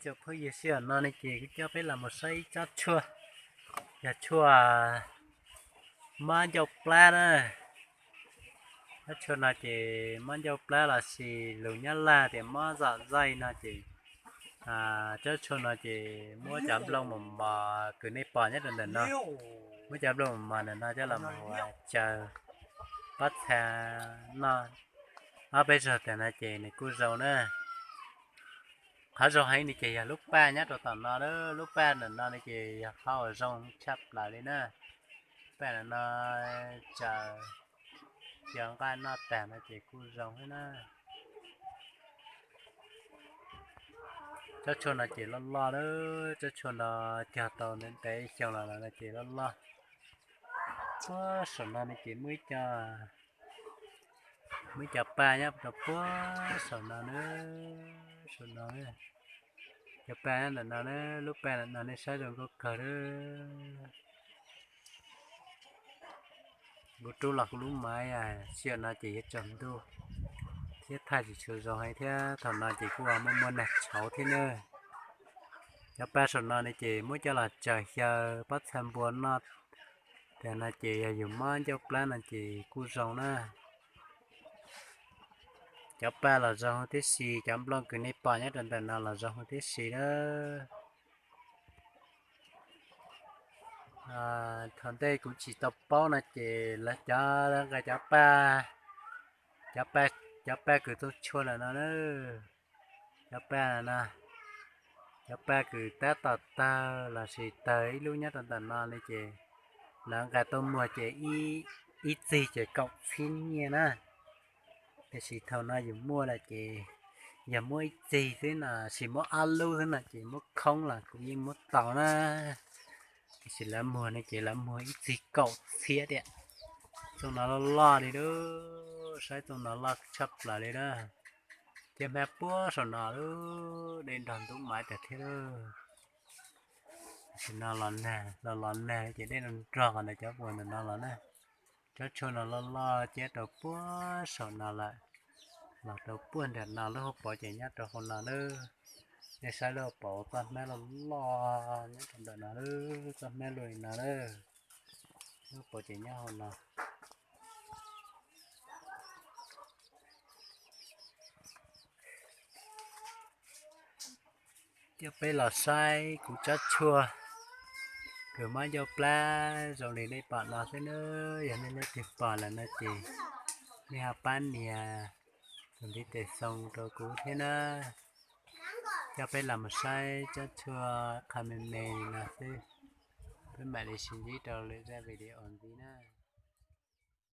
Cov phooj ywg, sij hawm no ne ces kuv coj peb los mus saib ib tsob tshuaj, yog tshuaj mob ncauj plab na. Tsob tshuaj no ces mob ncauj plab lossis lus Nyab Laj tias mob dạ dày no ces, tsob tshuaj no ces muab cov nplooj mos mos kws nej pom nyob rau ntawm no, muab cov nplooj mos mos ntawm no coj los mus tsaws pob txha noj ob peb zaug tas no ces nws kuj zoo na. Qhov zoo heev no ces yog lub paj nyob rau tom no, lub paj ntawm no ne ces yog qhov uas zoo tshaj plaws li na. Paj ntawm no tsaws cov nqaij noj tag no ces kuj zoo thiab na. Tsob tshuaj no ces loj loj lawm, tsob tshuaj no cog tau ntev ntev xyoo los no ces loj loj. Puag saum no ne ces muaj ib co, muaj ib co paj nyob rau puag saum no na, saum no, cov paj nyob ntawm no na, lub paj ntawm no nej saib zoo nkauj kawg lawm. Kuv rub los kuv lub maiv, sij hawm no ces yuav tsaus ntuj thiab thaij tsis tshua zoo heev thiab thaum no ces kuj muaj muaj nag tshauv thiab na. Cov paj saum no ne ces muab coj los tsaws xyaw pob txha npua noj tas no ces yog yus mob ncauj plab no ces kuj zoo na. Cov paj los zoo huv tib si, cov nplooj kws nej pom nyob rau ntawm no los zoo huv tib si na. Thaum ntej kuv tsis tau paub no ces lawv cov, lawv nqa cov paj, cov paj kws tug tshuaj ntawm no, cov paj no, cov paj kws tab tom tawg lossis tawg ib lub nyob rau ntawm no ne ces lawv nqa tuaj muag ces ib txig ces kaum txhiab nyiaj na. Tiam sis thaum no yus muaj lawm ces yog muab ib txig xwb no, sis muab ob lub xwb no ces muab khoob los kuj yeej muab tau na. Tiam sis lawv muag no ces lawv muag ib txig kaum txhiab tiam. Txooj no loj loj li lub, saib txooj no loj tshaj plaws li na. Cov hmab puag saum no lub dej nrog ntub maiv tas thiab lub. Tam sim no los nag, los los nag ces dej nrog nrog qhov ntawd cov puag ntawm no los na. Tsob tshuaj no loj loj ciab rau puag saum no lawm, los rau puag nram no lub hauv paus ces nyob rau hauv no lawm. Nej saib lub hauv paus txoj hmab loj loj nyob rau ntawm no lawm, txoj hmab luaj li no lawm. Lub hauv paus ces nyob hauv no. Coj peb los saib kuv tsob tshuaj kws mob ncauj plab zoo li nej pom no xwb nawb. Yog nej leej twg pom lawm no ces nej ho pab nias tus ntiv tes xoo rau kuv thiab na. Coj peb los mus saib tsob tshuaj qha me me li no xwb. Peb mam li sib ntsib rau lwm zaj video ntxiv na.